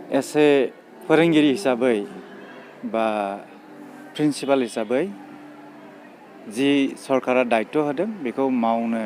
एसे फोरोंगिरि हिसाबै बा प्रिन्सिपाल हिसाबै जि सरकारा दायित्व होदों बेखौ मावनो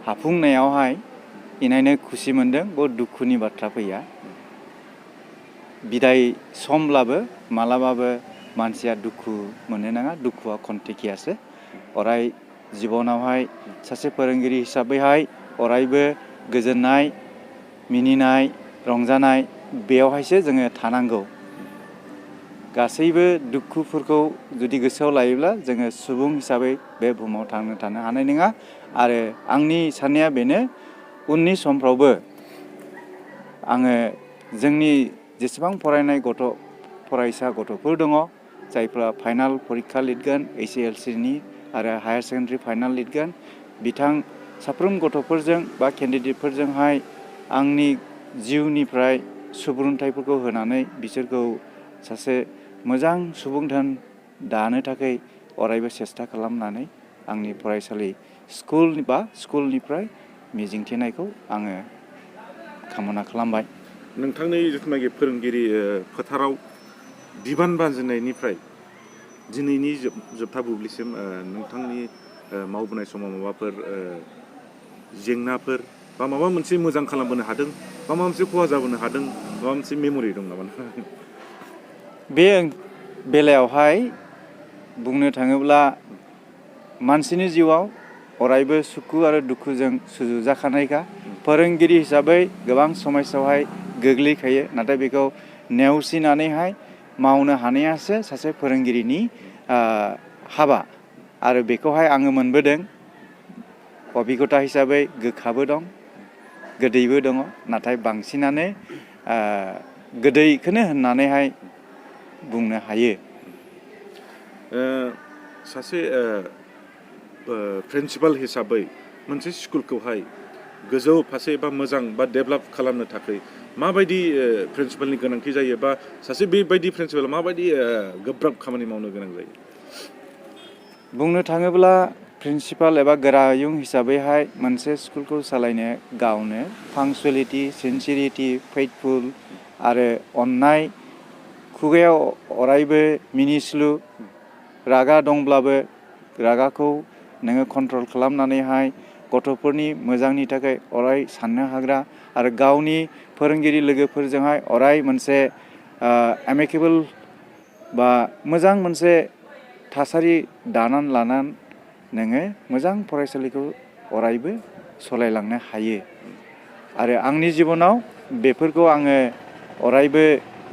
हाफुंनायावहाय इनायनो खुसि मोनदों। बहुत दुखुनि बाथ्रा फैया। बिदाय समब्लाबो मालाबाबो मानसिया दुखु मोननो नाङा। दुखुआ खन्तेकियासो। अराय जिबनावहाय सासे फोरोंगिरि हिसाबैहाय अरायबो गोजोननाय, मिनिनाय, रंजानाय बेयावहायसो जोङो थानांगौ। गासैबो दुखुफोरखौ जुदि गोसोआव लायोब्ला जोङो सुबुं हिसाबै बे बुहुमाव थानो हानाय नङा। आरो आंनि साननाया बेनो, उननि समफ्रावबो आङो जोंनि जेसेबां फरायनाय फरायसा गथ'फोर दङ, जायफ्रा फाइनाल परिखा लिरगोन HSLCनि आरो हायार सेकेन्डारि फाइनाल लिरगोन, बिथां साफ्रोम गथ'फोरजों बा केन्डिडेटफोरजोंहाय आंनि जिउनिफ्राय सुबुरुन्थाइफोरखौ होनानै बिसोरखौ सासे मोजां सुबुं दानो थाखाय अरायबो सेस्था खालामनानै आंनि फरायसालि स्कुलनिफ्राय मिजिंथिनायखौ आङो कामना खालामबाय। नोंथांनि जिथुनाखि फोरोंगिरि फोथाराव बिबान बानजेननायनिफ्राय दिनैनि जोबथा बुब्लिसिम नोंथांनि मावबोनाय समाव माबाफोर जेंनाफोर बा माबा मोनसे मोजां खालामबोनो हादों, माबा मोनसे खहा जाबोनो हादों, माबा मोनसे मेम'रि दं नामा? बे बेलायावहाय बुंनो थाङोब्ला मानसिनि जिउआव अरायबो सुखु आरो दुखुजों सुजुजाखानायखा। फोरोंगिरि हिसाबै गोबां समस्यायावहाय गोग्लैखायो, नाथाय बेखौ नेवसिनानैहाय मावनो हानायासो सासे फोरोंगिरिनि हाबा। आरो बेखौहाय आङो मोनबोदों। अबिगथा हिसाबै गोखाबो दं, गोदैबो दङ, नाथाय बांसिनानो गोदैखौनो होननानैहाय बुंनो हायो। सासे प्रिन्सिपाल हिसाबै मोनसे स्कुलखौहाय गोजौ फारसे बा मोजां बा डेभेलप खालामनो थाखाय माबायदि प्रिन्सिपालनि गोनांथि जायो, बा सासे बेबायदि प्रिन्सिपाल माबायदि गोब्राब खामानि मावनो गोनां जायो? बुंनो थाङोब्ला प्रिन्सिपाल एबा गोरायुं हिसाबैहाय मोनसे स्कुलखौ सालायनो गावनो पांक्चुवेलिटि, सिनसियारिटि, फेइथफुल आरो अननाय, खुगायाव अरायबो मिनिस्लु, रागा दंब्लाबो रागाखौ नोङो कन्ट्रल खालामनानैहाय गथ'फोरनि मोजांनि थाखाय अराय साननो हाग्रा आरो गावनि फोरोंगिरि लोगोफोरजोंहाय अराय मोनसे एमिकेबल बा मोजां मोनसे थासारि दानानै लानानै नोङो मोजां फरायसालिखौ अरायबो सालायलांनो हायो। आरो आंनि जिबनाव बेफोरखौ आङो अरायबो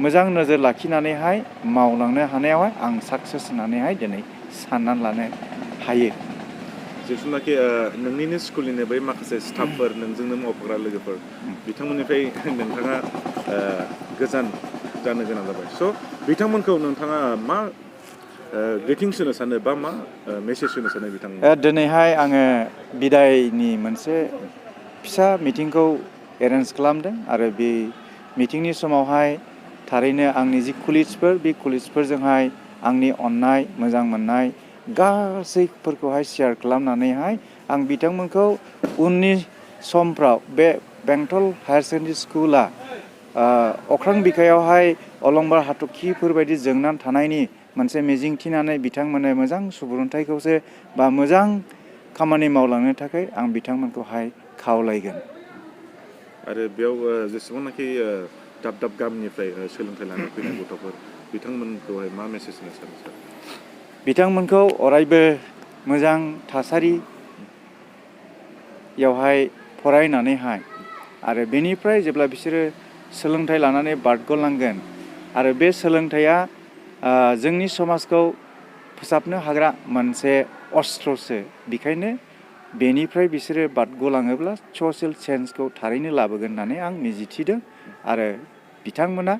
मोजां नोजोर लाखिनानैहाय मावलांनो हानायावहाय आं साक्सेस होननानैहाय दिनै साननानै लानो हायो। जिथुनाखि नोंनिनो स्कुलनिनो बै माखासे स्टाफफोर, नोंजोंनो मावफाग्रा लोगोफोर, बिथांमोननिफ्राय नोंथाङा गोजान जानो गोनां जाबाय। स' बिथांमोनखौ नोंथाङा मा ग्रिटिंस होनो सानो बा मा मेसेज होनो सानो बिथांमोन? दिनैहाय आङो बिदायनि मोनसे फिसा मिटिंखौ एरेन्ज खालामदों आरो बे मिटिंनि समावहाय थारैनो आंनि जि कुलिग्सफोर, बे कुलिग्सफोरजोंहाय आंनि अननाय, मोजां मोननाय गासैफोरखौहाय शेयार खालामनानैहाय आं बिथांमोनखौ उननि समफ्राव बे बेंटल हायार सेकेन्डारि स्कुला अख्रां बिखायावहाय अलंबार हाथरखिफोरबायदि जोंनानै थानायनि मोनसे मिजिंथिनानै बिथांमोननो मोजां सुबुरुन्थाइखौसो बा मोजां खामानि मावलांनो थाखाय आं बिथांमोनखौहाय खावलायगोन। आरो बेयाव जेसेबांनाखि दाब दाब गामिनिफ्राय सोलोंथाइ लानो फैनाय गथ'फोर, बिथांमोनखौहाय मा मेसेज होनो सानो सार? बिथांमोनखौ अरायबो मोजां थासारियावहाय फरायनानैहाय आरो बेनिफ्राय जेब्ला बिसोरो सोलोंथाइ लानानै बारग'लांगोन आरो बे सोलोंथाइया जोंनि समाजखौ फोसाबनो हाग्रा मोनसे अस्त्रसो, बेखायनो बेनिफ्राय बिसोरो बारग'लाङोब्ला ससियेल चेन्जखौ थारैनो लाबोगोन होननानै आं मिजिंथिदों। आरो बिथांमोना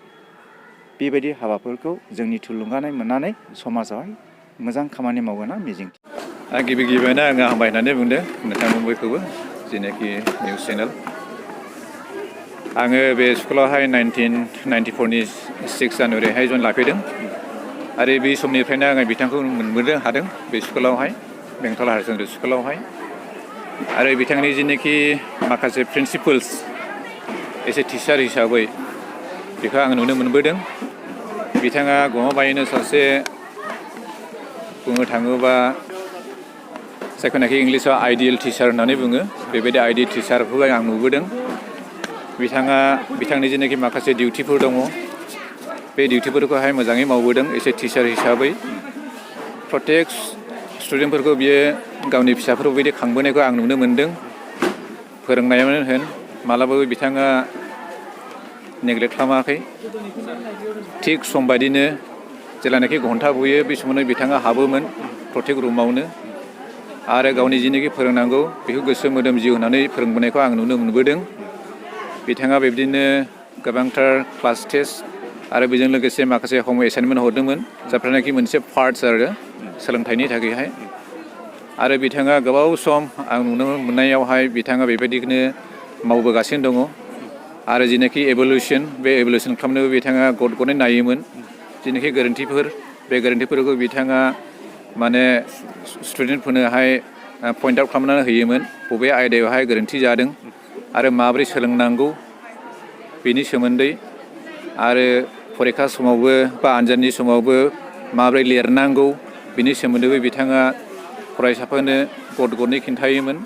बेबायदि हाबाफोरखौ जोंनि थुलुंगानाय मोननानै समाजावहाय मोजां खामानि मावगोन होनना मिजिंथिदों। गिबियावनो आङो हामबाय होननानै बुंदों नोंथांमोन बयखौबो, जेनाखि निउस चेनेल। आङो बे स्कुलावहाय 1994नि 6 जानुवारिहाय जइन लाफैदों आरो बे समनिफ्रायनो आङो बिथांखौ मोनबोनो हादों बे स्कुलावहाय, बेंटल हायार सेकेन्डारि स्कुलावहाय। आरो बिथांनि जेनाखि माखासे प्रिन्सिपाल्स एस ए टिचार हिसाबै बेखौ आं नुनो मोनबोदों। बिथाङा गमामायैनो सासे बुंनो थाङोबा जायखौनाखि इंलिसाव आइडियेल टिचार होननानै बुङो बेबायदि आइडियेल टिचारखौ आं नुबोदों। बिथांनि जेनाखि माखासे डिउटिफोर दङ बे डिउटिफोरखौहाय मोजाङै मावबोदों एसे टिचार हिसाबै। प्रत्येक स्टुडेन्टफोरखौ बियो गावनि फिसाफोरखौ बेबायदि खांबोनायखौ आं नुनो मोनदों। फोरोंनायावनो होन मालाबाबो बिथाङा नेग्लेक्ट खालामाखै। थिग सम बायदिनो जेब्लानाखि घन्टा बुयो बे समावनो बिथाङा हाबोमोन प्रत्येक रुमावनो आरो गावनि जिनाखि फोरोंनांगौ बेखौ गोसो मोदोम जिउ होनानै फोरोंबोनायखौ आं नुनो मोनबोदों। बिथाङा बेबायदिनो गोबांथार क्लास टेस्ट आरो बेजों लोगोसे माखासे हम एसाइनमेन्ट हरदोंमोन जायफ्रानाखि मोनसे पार्टस आरो सोलोंथाइनि थाखायहाय। आरो बिथाङा गोबाव सम आं नुनो मोननायावहाय बिथाङा बेबायदिनो मावबोगासिनो दङ। आरो जेनाखि एभलिउसन बे एभलिउसन खालामनोबो बिथाङा गद गदयै नायोमोन। जेनाखि गोरोन्थिफोर बे गोरोन्थिफोरखौ बिथाङा माने स्टुडेन्टफोरनोहाय पइन्ट आउट खालामनानै होयोमोन बबे आयदायावहाय गोरोन्थि जादों आरो माबोरै सोलोंनांगौ बेनि सोमोन्दै। आरो फरिखा समावबो बा आनजादनि समावबो माबोरै लिरनांगौ बिनि सोमोन्दैबो बिथाङा फरायसाफोरनो गद गदयै खिन्थायोमोन।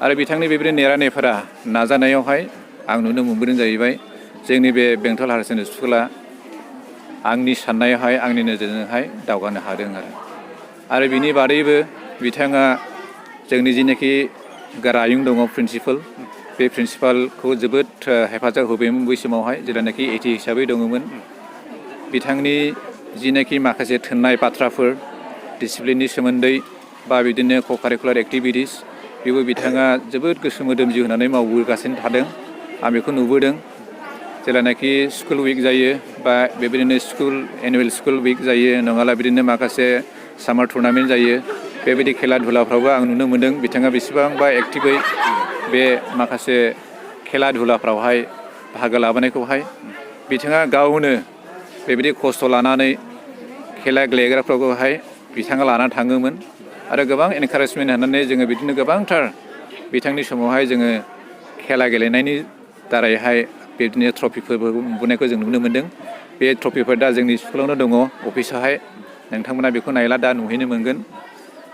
आरो बिथांनि बेबायदि नेरानेफोरा नाजानायावहाय आं नुनो मोनबोदों जाहैबाय जोंनि बे बेंटल हायार सेकेन्डारि स्कुला आंनि साननायावहाय आंनि नोजोरजोंहाय दावगानो हादों आरो बिनि बादैबो बिथाङा जोंनि जिनाखि गारायुं दङ प्रिन्सिपाल बे प्रिन्सिपालखौ जोबोद हेफाजाब होबायमोन बै समावहाय जेब्लानाखि एटि हिसाबै दङमोन। बिथांनि जिनाखि माखासे थोननाय बाथ्राफोर डिसिप्लिननि सोमोन्दै बा बिदिनो क' कारिकुलार एक्टिभिटिस बेबो बिथाङा जोबोद गोसो मोदोम जिउ होनानै मावबोगासिनो थादों। आं बेखौ नुबोदों। जेब्लानाखि स्कुल उइक जायो बा बेबायदिनो स्कुल एनुवेल स्कुल उइक जायो नङाब्ला बिदिनो माखासे सामार टुरनामेन्ट जायो बेबायदि खेला धुलाफ्रावबो आं नुनो मोनदों बिथाङा बेसेबांबा एक्टिभै बे माखासे खेला धुलाफ्रावहाय बाहागो लाबोनायखौहाय बिथाङा गावनो बेबायदि खस्थ' लानानै खेला गेलेग्राफोरखौहाय बिथाङा लानानै थाङोमोन आरो गोबां एनकारेजमेन्ट होनानै जोङो बिदिनो गोबांथार बिथांनि समावहाय जोङो खेला गेलेनायनि दारैहाय बिदिनो ट्रफिफोरबो मोनबोनायखौ जों नुनो मोनदों। बे ट्रफिफोर दा जोंनि स्कुलावनो दङ अफिसावहाय नोंथांमोना बेखौ नायला दा नुहैनो मोनगोन।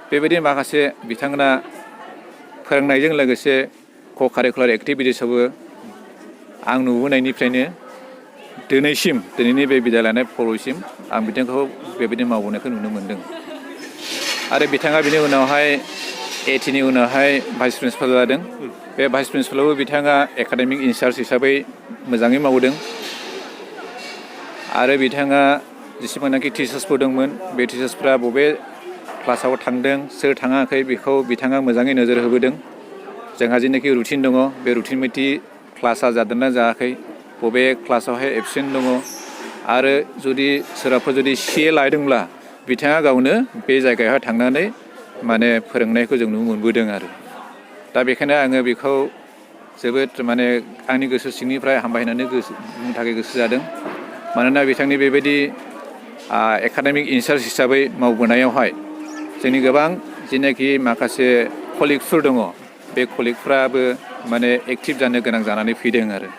बेबायदि माखासे बिथांमोना फोरोंनायजों लोगोसे क' कारिकुलार एक्टिभिटिसावबो आं नुबोनायनिफ्रायनो दिनैनि बे बिदाय लानाय फल'सिम आं बिथांखौ बेबायदि मावबोनायखौ नुनो मोनदों। आरो बिथाङा बिनि उनावहाय एटिनि उनावहाय भाइस प्रिन्सिपाल जादों। बे भाइस प्रिन्सिपालावबो बिथाङा एकाडेमिक इनचार्ज हिसाबै मोजाङै मावदों। आरो बिथाङा जेसेबांनाखि टिचार्सफोर दंमोन बे टिचार्सफ्रा बबे क्लासाव थांदों सोर थाङाखै बेखौ बिथाङा मोजाङै नोजोर होबोदों। जोंहा जेनाखि रुटिन दङ बे रुटिन बायदि क्लासा जादोंना जायाखै बबे क्लासावहाय एबसेन्ट दङ आरो जुदि सोरबाफोर जुदि सिए लादोंब्ला बिथाङा गावनो बे जायगायावहाय थांनानै माने फोरोंनायखौ जों नुनो मोनबोदों आरो। दा बेखायनो आङो बेखौ जोबोद माने आंनि गोसो सिंनिफ्राय हामबाय होननानै बुंनो थाखाय गोसो जादों। मानोना बिथांनि बेबायदि एकाडेमिक इनचार्ज हिसाबै मावबोनायावहाय जोंनि गोबां जेनाखि माखासे कलिगफोर दङ बे कलिगफ्राबो माने एक्टिभ जानो गोनां जानानै फैदों आरो।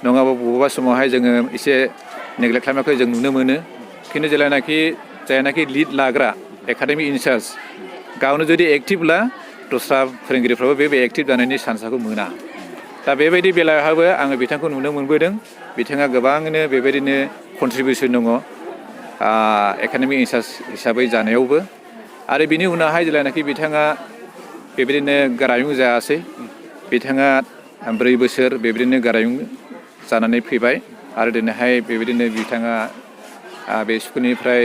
नङाबा बबेबा समावहाय जोङो एसे नेग्लेक्ट खालामनायखौ जों नुनो मोनो। खिन्थु जायनाखि लिड लाग्रा एकाडेमिक इनचार्ज गावनो जुदि एक्टिभब्ला दस्रा फोरोंगिरिफ्राबो बे एक्टिभ जानायनि चान्सखौ मोना। दा बेबायदि बेलायावहायबो आङो बिथांखौ नुनो मोनबोदों। बिथाङा गोबाङैनो बेबायदिनो कन्ट्रिबिउसन दङ एकाडेमिक इनचार्ज हिसाबै जानायावबो। आरो बिनि उनावहाय जेब्लानाखि बिथाङा बेबायदिनो गारायुं जायासै बिथाङा 4 बोसोर बेबायदिनो गारायुं जानानै फैबाय आरो दिनैहाय बेबायदिनो बिथाङा बे स्कुलनिफ्राय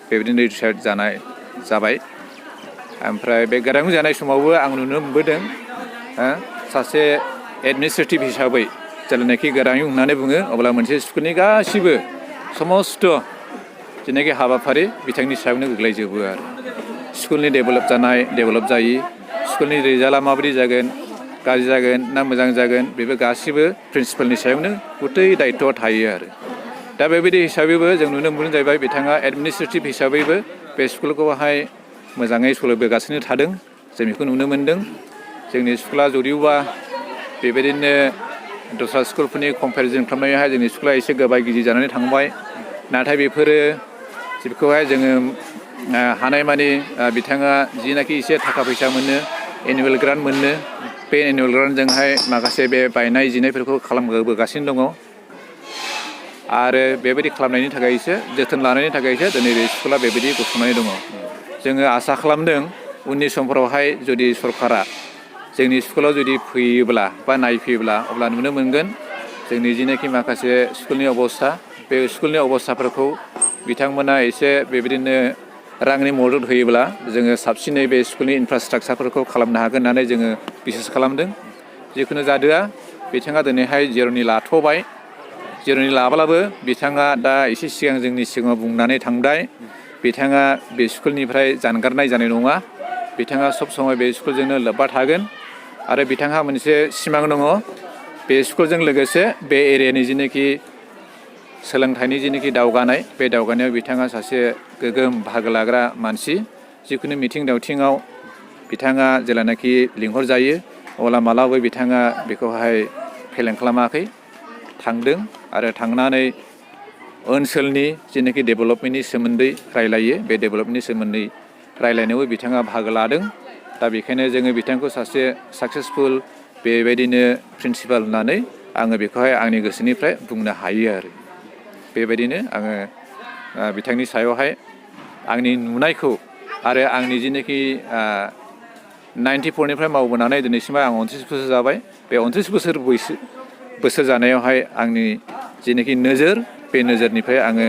बेबायदिनो रिटायार्ड जाबाय। ओमफ्राय बे गारायुं जानाय समावबो आं नुनो मोनबोदों सासे एडमिनिस्ट्रेटिभ हिसाबै जेब्लानाखि गारायुं होननानै बुङो अब्ला मोनसे स्कुलनि गासिबो समस्त जेनाखि हाबाफारि बिथांनि सायावनो गोग्लैजोबो आरो। स्कुलनि डेभेलप जायि स्कुलनि रिजाल्टआ माबायदि जागोन गाज्रि जागोन ना मोजां जागोन बेबो गासिबो प्रिन्सिपालनि सायावनो गुथै दायथ'आ थायो आरो। दा बेबायदि हिसाबैबो जों नुनो मोननाय जाहैबाय बिथाङा एडमिनिस्ट्रेटिभ हिसाबैबो बे स्कुलखौहाय मोजाङै सोलिबोगासिनो थादों जों बेखौ नुनो मोनदों। जोंनि स्कुला जुदिबा बेबायदिनो दस्रा स्कुलफोरनि कम्पेरिजन खालामनायावहाय जोंनि स्कुला एसे गोबाय गिदिर जानानै थांबाय नाथाय बेफोरो बेखौहाय जोङो हानायमानि बिथाङा जिनाखि एसे थाखा फैसा मोनो एनुवेल ग्रान्ट मोनो बे एनुवेल ग्रान्टजोंहाय माखासे बे बायनाय जिनायफोरखौ खालामबोगासिनो दङ आरो बेबायदि खालामनायनि थाखायसो जोथोन लानायनि थाखायसो दिनै बे स्कुला बेबायदि गसंनानै दङ जोङो आसा खालामदों उननि समफोरावहाय जुदि सरकारा जोंनि स्कुलाव जुदि फैयोब्ला बा नायफैयोब्ला अब्ला नुनो मोनगोन जोंनि जिनाखि माखासे स्कुलनि अबस्था बे स्कुलनि अबस्थाफोरखौ बिथांमोना एसे बेबायदिनो रांनि मदद होयोब्ला जोङो साबसिनै बे स्कुलनि इनफ्रास्ट्राकचारफोरखौ खालामनो हागोन होननानै जोङो बिसास खालामदों जिखुनु जादोआ बिथाङा दिनैहाय जिर'नि लाथ'बाय जिर'नि लाब्लाबो बिथाङा दा एसे सिगां जोंनि सिगाङाव बुंनानै थांबाय बिथाङा बे स्कुलनिफ्राय जानगारनाय जानाय नङा बिथाङा सब समय बे स्कुलजोंनो लोब्बा थागोन आरो बिथांहा मोनसे सिमां दङ बे स्कुलजों लोगोसे बे एरियानि जिनाखि सोलोंथाइनि जिनाखि दावगानाय बे दावगानायाव बिथाङा सासे गोग्गोम बाहागो लाग्रा मानसि जिखुनु मिथिं दावथिङाव बिथाङा जेब्लानाखि लिंहरजायो अब्ला मालाबा बिथाङा बेखौहाय फेलें खालामाखै थांदों आरो थांनानै ओनसोलनि जिनाखि डेभेलपमेन्टनि सोमोन्दै रायलायो बे डेभेलपमेन्टनि सोमोन्दै रायलायनायावबो बिथाङा बाहागो लादों दा बेखायनो जोङो बिथांखौ सासे साक्सेसफुल बेबायदिनो प्रिन्सिपाल होननानै आङो बेखौहाय आंनि गोसोनिफ्राय बुंनो हायो आरो बेबायदिनो आङो बिथांनि सायावहाय आंनि नुनायखौ आरो आंनि जिनाखि 94निफ्राय मावबोनानै दिनैसिम आं 29 बोसोर जाबाय बे 29 बोसोर जानायावहाय आंनि जिनाखि नोजोर बे नोजोरनिफ्राय आङो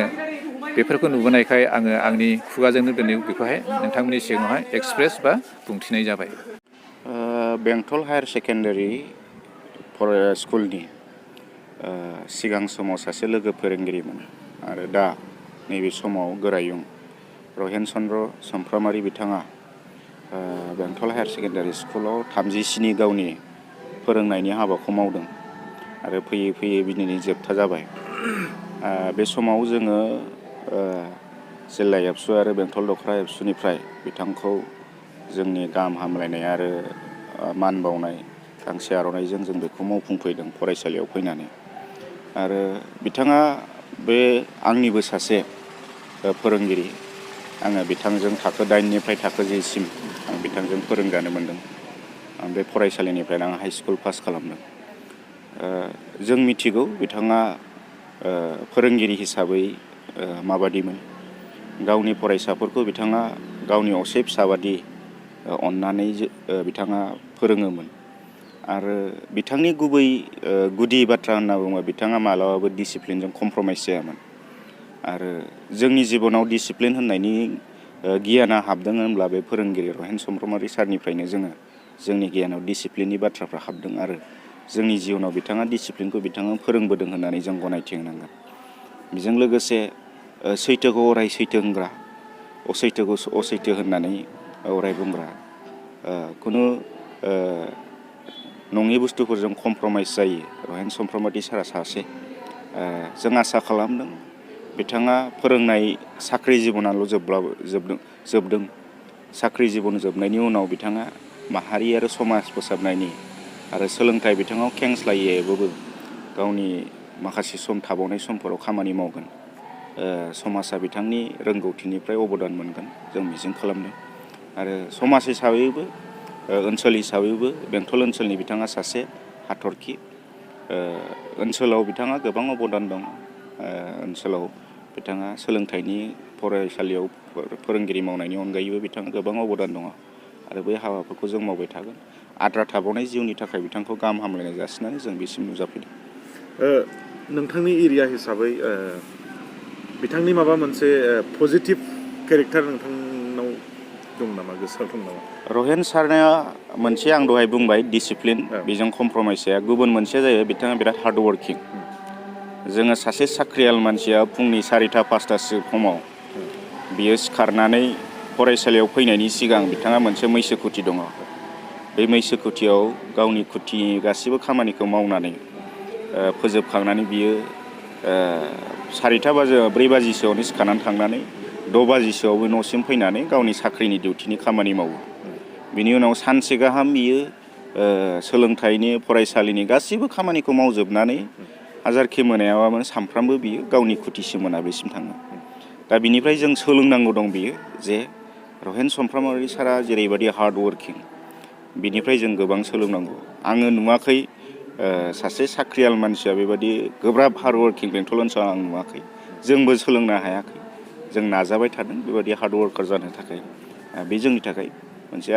बेफोरखौ नुबोनायखाय आङो आंनि खुगाजोंनो दिनै बेखौहाय नोंथांमोननि सिगाङावहाय एक्सप्रेस बा बुंथिनाय जाबाय बेंटल हायार सेकेन्डारि स्कुलनि सिगां समाव सासे लोगो फोरोंगिरिमोन आरो दा नैबे समाव गोरायुं रहेन चन्द्र समफ्रामारि बिथाङा बेंटल हायार सेकेन्डारि स्कुलाव 37 गावनि फोरोंनायनि हाबाखौ मावदों आरो फैयै फैयै बिदिनो जोबथा जाबाय बे समाव जोङो जिल्ला एबसु आरो बेंटल दखरा एबसुनिफ्राय बिथांखौ जोंनि गाहाम हामलायनाय आरो मान बावनाय गांसे आर'नाइजों जों बेखौ मावफुंफैदों फरायसालियाव फैनानै आरो बिथाङा बे आंनिबो सासे फोरोंगिरि आङो बिथांजों थाखो 8निफ्राय थाखो 10सिम आं बिथांजों फोरोंजानो मोन्दों आं बे फरायसालिनिफ्रायनो आं हाइ स्कुल पास खालामदों जों मिथिगौ बिथाङा फोरोंगिरि हिसाबै माबादिमोन गावनि फरायसाफोरखौ बिथाङा गावनि असे फिसाबादि अननानै बिथाङा फोरोङोमोन आरो बिथांनि गुबै गुदि बाथ्रा होनना बुङोबा बिथाङा मालाबाबो डिसिप्लिनजों कमप्रमाइस जायामोन आरो जोंनि जिबनाव डिसिप्लिन होननायनि गियाना हाबदों होनब्ला बे फोरोंगिरि रहेन चन्द्रमारि सारनिफ्रायनो जोंनि गियानाव डिसिप्लिननि बाथ्राफ्रा हाबदों आरो जोंनि जिउनाव बिथाङा डिसिप्लिनखौ बिथाङा फोरोंबोदों होननानै जों गनायथि होनांगोन बेजों लोगोसे सैथोखौ अराय सैथो होनग्रा असैथोखौ असैथो होननानै अराय बुंग्रा खुनु नङि बुस्थुफोरजों कमप्रमाइस जायो रहेन चन्द्रमारि सारा सासे जों आसा खालामदों बिथाङा फोरोंनाय साख्रि जिबनाल' जोबदों साख्रि जिबन जोबनायनि उनाव बिथाङा माहारि आरो समाज फोसाबनायनि आरो सोलोंथाइ बिथिङाव खेंस्लायैबाबो गावनि माखासे सम थाबावनाय समफोराव खामानि मावगोन समाजा बिथांनि रोंगौथिनिफ्राय अबदान मोनगोन जों मिजिं खालामदों आरो समाज हिसाबैबो ओनसोल हिसाबैबो बेंटल ओनसोलनि बिथाङा सासे हाथरखि ओनसोलाव बिथाङा गोबां अबदान दं ओनसोलाव बिथाङा सोलोंथाइनि फरायसालियाव फोरोंगिरि मावनायनि अनगायैबो बिथाङा गोबां अबदान दङ आरो बै हाबाफोरखौ जों मावबाय थागोन आद्रा थाबावनाय जिउनि थाखाय बिथांखौ गाहाम हामलायनाय जासिनानै जों बेसिम नुजाफैदों नोंथांनि एरिया हिसाबै बिथांनि माबा मोनसे पजिटिभ केरेक्टार नोंथांनाव दं नामा गोसोआव दं नामा रहेन सारना मोनसे आं दहाय बुंबाय डिसिप्लिन बेजों कमप्रमाइस जाया गुबुन मोनसेया जायो बिथाङा बिराद हार्ड वर्किं जोङो सासे साख्रियाल मानसिया फुंनि 4-5 समाव बियो सिखारनानै फरायसालियाव फैनायनि सिगां बिथाङा मोनसे मैसो खुथि दङ बे मैसो खुथियाव गावनि खुथिनि गासिबो खामानिखौ मावनानै फोजोबखांनानै बियो 4:03 बाजिसोआवनो सिखारनानै थांनानै 6 बाजिसोआवबो न'सिम फैनानै गावनि साख्रिनि डिउटिनि खामानि मावो बिनि उनाव सानसे गाहाम बियो सोलोंथाइनि फरायसालिनि गासैबो खामानिखौ मावजोबनानै हाजारखि मोनायाबामोन सानफ्रामबो बियो गावनि खुथिसिम मोनाबिलिसिम थाङो। दा बिनिफ्राय जों सोलोंनांगौ दं बियो जे रहेन समफ्रामारि सारा जेरैबायदि हार्ड वर्किं बिनिफ्राय जों गोबां सोलोंनांगौ। आङो नुवाखै सासे साख्रियाल मानसिया बेबायदि गोब्राब हार्ड वर्किं बेंटल ओनसोलाव आं नुवाखै। जोंबो सोलोंनो हायाखै। जों नाजाबाय थादों बेबायदि हार्ड वर्कार जानो थाखाय। बे जोंनि थाखाय मोनसे